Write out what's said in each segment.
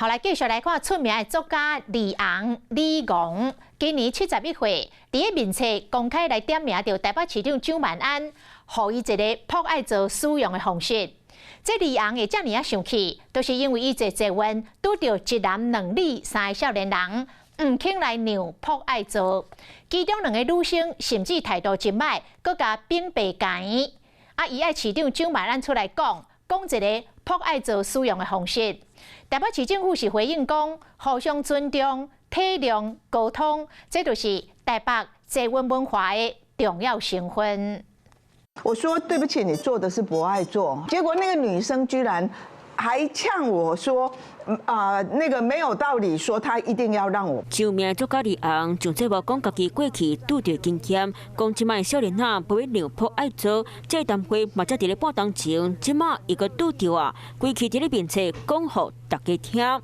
來繼續來看出名的作家李昂李敖，今年71歲，佇咧面冊公開來點名著台北市長蔣萬安，予伊一个朴愛座使用的方式。這李昂會遮爾仔生氣，就是因為伊坐捷運拄著一男兩女三个少年人，毋肯來讓朴愛座，其中兩个女生甚至態度真䆀，閣共反白刣。啊，伊愛市長蔣萬安出來講，講一个朴愛座使用的方式。台北市政府是回應講，互相尊重、體諒、溝通，這就是台北捷運文化的重要成分。我說對不起，你坐的是博愛座，結果那個女生居然還嗆我說，啊，那個沒有道理，說她一定要讓我。著名作家李昂上節目講家己過去拄著經驗，講這擺少年仔無欲讓朴愛座，這談話嘛才佇咧半鐘前，這馬伊閣拄著啊，規氣佇咧面冊講予大家聽。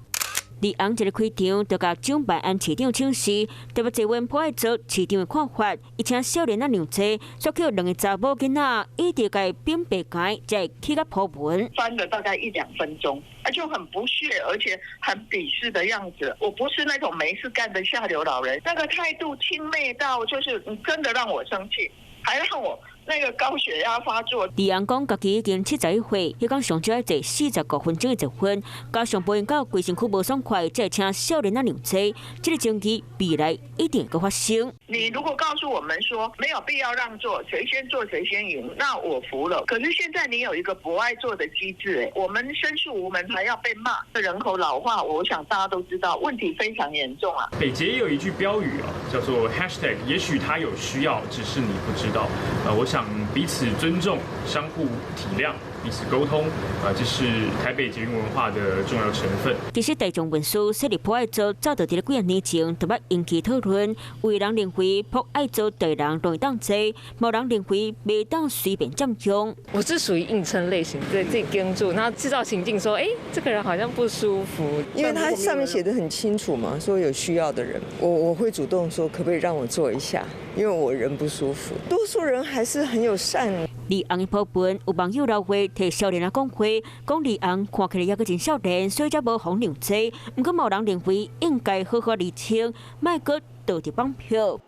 李昂一个開場就共蔣萬安市長請示，特別捷運朴愛座市長的看法，伊請少年仔讓座，煞予兩个查某囡仔一直共反白刣，才會起較鋪文。翻了大概一兩分鐘，啊就很不屑，而且很鄙視的樣子。我不是那種沒事幹的下流老人，那個態度輕蔑到就是真的讓我生氣，還讓我那個高血壓發作。李昂講，家己已經71歲，彼工上少愛坐45分鐘的捷運，加上步行到規身軀無爽快，才會請少年仔讓座。這个爭議未來一定會發生。你如果告訴我們說沒有必要讓座，誰先坐誰先贏，那我服了。可是現在你有一個博愛座的機制，我們申訴無門，還要被罵。人口老化，我想大家都知道，問題非常嚴重啊。北捷也有一句標語啊，叫做 #，也許他有需要，只是你不知道。我想彼此尊重、相互體諒、彼此溝通，啊，這是台北捷運文化的重要成分。其實大眾運輸設立博愛座，早就佇咧幾年前就捌引起討論。有人認為朴愛座大人攏會當坐，無人認為袂當隨便佔用。我是屬於硬撐類型，對自己撐住，然後製造情境說，哎，這個人好像不舒服。因為他上面寫得很清楚嘛，說有需要的人，我會主動說，可不可以讓我坐一下，因為我人不舒服。多數人還是很友善。李昂的鋪文有網友留話替少年仔講話，講李昂看起來猶閣真少年，所以才無予讓座。毋過無人認為應該好好釐清，莫閣道德綁票。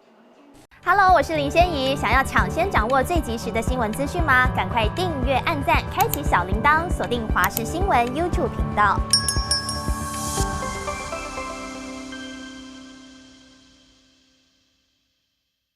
Hello，我是林仙怡，想要搶先掌握最及時的新聞資訊嗎？趕快訂閱、按讚、開啟小鈴鐺，鎖定華視新聞 YouTube 頻道。